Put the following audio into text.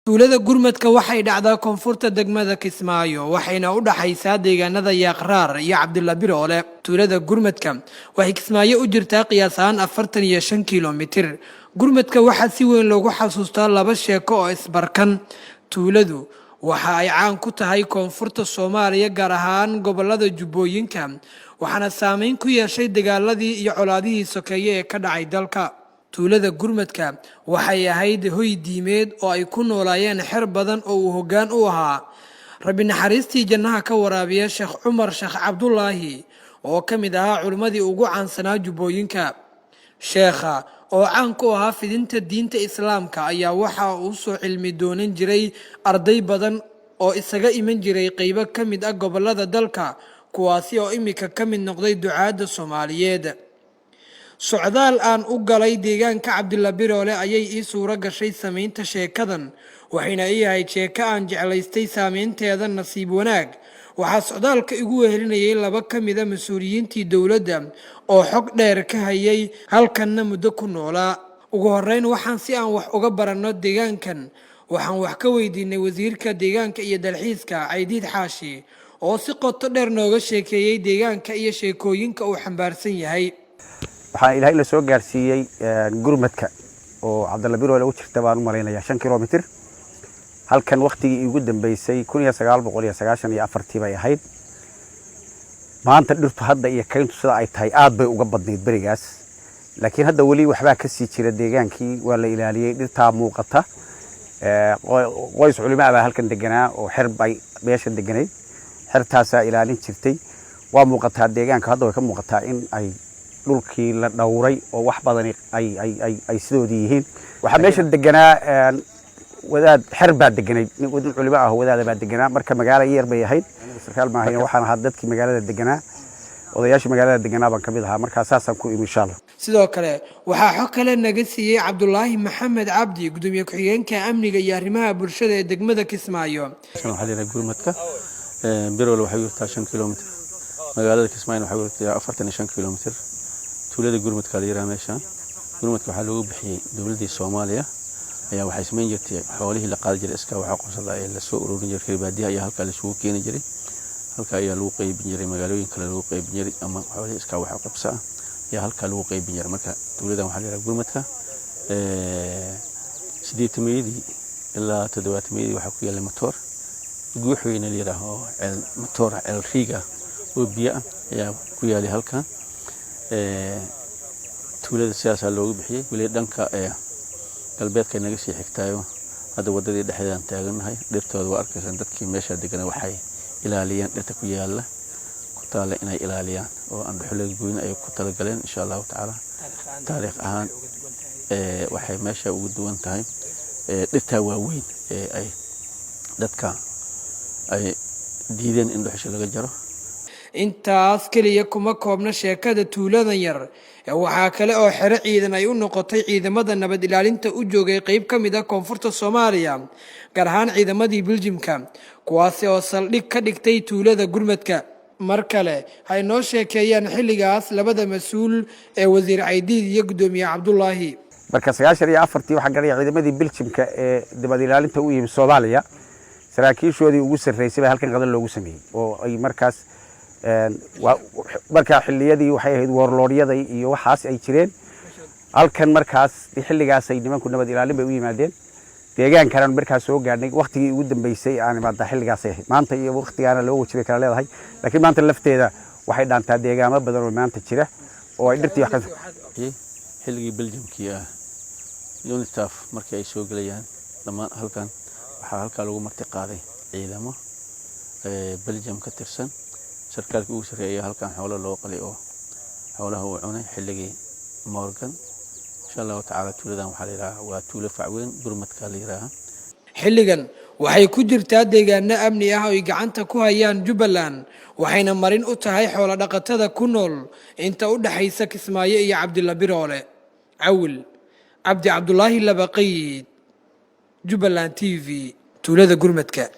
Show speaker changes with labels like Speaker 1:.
Speaker 1: Tuulada Gurmadka waxay dhacdaa koonfurta degmada Kismaayo, waxayna u dhaxaysaa deegaanada Yaaqraar iyo Cabdilla Biroole. Tuulada Gurmadka waxay Kismaayo u jirtaa qiyaas ahaan 45 kilomitir. Gurmadka waxaa si weyn loogu xasuustaa laba sheeko oo isbarkan. Tuuladu waxa ay caan ku tahay koonfurta Soomaaliya, gaar ahaan gobolada Jubbooyinka, waxaana saameyn ku yeeshay dagaaladii iyo colaadihii sokeeye ee ka dhacay dalka. Tuulada Gurmadka waxay ahayd hoy diimeed oo ay ku noolaayeen xer badan oo uu hoggaan u ahaa, Rabbi naxariistii jannaha ka waraabiya, Sheekh Cumar Sheekh Cabdulaahi, oo ka mid ahaa culimmadii ugu caansanaa Jubbooyinka. Sheekha oo caan ku ahaa fidinta diinta Islaamka ayaa waxa uu soo cilmi doonan jiray arday badan oo isaga iman jiray qeybo ka mid ah gobolada dalka, kuwaasi oo imika ka mid noqday ducaadda Soomaaliyeed. Socdaal aan u galay deegaanka Cabdilla Biroole ayay ii suuro gashay samaynta sheekadan, waxayna ii ahayd sheeko aan jeclaystay saameynteeda. Nasiib wanaag, waxaa socdaalka igu wehelinayay laba ka mida mas-uuliyiintii dowladda oo xog dheer ka hayay halkanna muddo ku noolaa. Ugu horreyn, waxaan si aan wax uga baranno deegaankan waxaan wax ka weydiinay wasiirka deegaanka iyo dalxiiska, Caydiid Xaashi, oo si qoto dheer nooga sheekeeyey deegaanka iyo sheekooyinka uu xambaarsan yahay.
Speaker 2: Waxaa Ilaahay la soo gaarsiiyey Gurmadka oo Cabdalla Biroole u jirta, baan u malaynayaa, 5 kilomitir. Halkan waktigii iigu dambeysay 1994-tii bay ahayd. Maanta dhirtu hadda iyo kayntu sida ay tahay aad bay uga badnayd berigaas, laakiin hadda weli waxbaa kasii jira. Deegaankii waa la ilaaliyey, dhirtaa muuqata. Qoys culimaa baa halkan deganaa oo xer bay meesha deganayd, xertaasaa ilaalin jirtay. Waa muuqataa deegaanka, hadda way ka muuqataa in ay dhulkii la dhowray oo wax badani ay sidoodii yihiin. Waxaa meesha deganaa wadaad, xer baa deganayd, nin culimo ah oo wadaada baa deganaa. Marka magaalo yar bay ahayd. Sarkaal ma ahayn, waxaan ahaa dadkii magaalada deganaa, odayaashii magaalada deganaa baan kamid ahaa. Markaa saasaan ku imi, insha Allah.
Speaker 1: Sidoo kale waxaa xog kale naga siiyey Cabdulaahi Maxamed Cabdi, gudoomiye ku-xigeenka amniga iyo arrimaha bulshada ee degmada Kismaayo.
Speaker 3: Waxaa la yidhaha Gurmadka. Birol waxay jirtaa 5 kilomitr, magaalada Kismaayo waxay jirtaa 45 kilomitr. Tuulada Gurmadka la yidhaha. Meeshaan Gurmadka waxaa loogu bixiyey dowladdii Soomaaliya ayaa waxay samayn jirtay xoolihii la qaadi jiray iskaa waxaa qabsada ee lasoo ururin jiray reer baadiyaha ayaa halkaa laisugu keeni jiray. Halka ayaa lagu qeybin jiray, magaalooyin kale lagu qeybin jiray, ama xoolihii iskaa waxa qabsa ah ayaa halkaa lagu qeybin jiray. Marka tuuladan waxaa la yidhaha Gurmadka. 80-meeyadii ilaa 70-meeyadii waxaa ku yaallay matoor Guuxweyne la yidhaaho, oo ceel matoor, ceel riig ah oo biyo ah ayaa ku yaalay halkan. Tuulada sidaasaa loogu bixiyey. Weli dhanka galbeedkay naga sii xigtaayo. Hadda waddadii dhexdeedaan taagannahay. Dhirtooda waa arkaysaan. Dadkii meesha deganaa waxay ilaaliyeen dhirta ku yaalla, ku taalla, inay ilaaliyaan oo aan dhuxul laga goyn ayay ku talagaleen, insha Allahu tacaala. Taariikh ahaan waxay meesha ugu duwan tahay dhirtaa waaweyn ee ay dadka ay diideen in dhuxusha laga jaro.
Speaker 1: Intaas keliya kuma koobna sheekada tuuladan yar ee waxaa kale oo xero ciidan ay u noqotay ciidamada nabad ilaalinta u joogay qeyb ka mid ah koonfurta Soomaaliya, gaar ahaan ciidamadii Biljimka, kuwaasi oo saldhig ka dhigtay tuulada Gurmadka. Mar kale hay noo sheekeeyaan xilligaas labada mas-uul ee wasiir Caydiid iyo guddoomiye Cabdulaahi.
Speaker 2: Marka 94-tii waxaa garanaya ciidamadii Biljimka ee nabad ilaalinta u yimi Soomaaliya, saraakiishoodii ugu sarreysay baa halkan qadan loogu sameeyey, oo ay markaas markaa xilliyadii waxay ahayd warlord-yaday iyo waxaas ay jireen halkan. Markaas xilligaasay nimanku nabad ilaalin bay u yimaadeen deegaankanan. Markaas soo gaadhnay waktigii ugu dambeysay aan imaada xilligaasay ahayd. Maanta iyo waktigaana loo waji bay kala leedahay, laakiin maanta lafteeda waxay dhaantaa deegaamo badan oo maanta jira oo ay dhirtii wax ka
Speaker 3: Xilligii Belgiumkii ah, UNITAF markii ay soo gelayaan dhammaan halkan, waxaa halkaa lagu marti qaaday ciidamo Belgium ka tirsan. Sarkaalkii ugu sarreeyay halkan xoolo loo qalay oo xoolaha uu cunay xilligii Morgan, insha Allahu tacaala. Tuuladan waxaa la yidhaha waa tuulo facweyn, Gurmadka la yidhaaha.
Speaker 1: Xilligan waxay ku jirtaa deegaano amni ah oo ay gacanta ku hayaan Jubbaland, waxayna marin u tahay xoolo dhaqatada ku nool inta u dhexaysa Kismaayo iyo Cabdilla Biroole. Cawil Cabdi Cabdulaahi Labaqayd, Jubbaland TV, tuulada Gurmadka.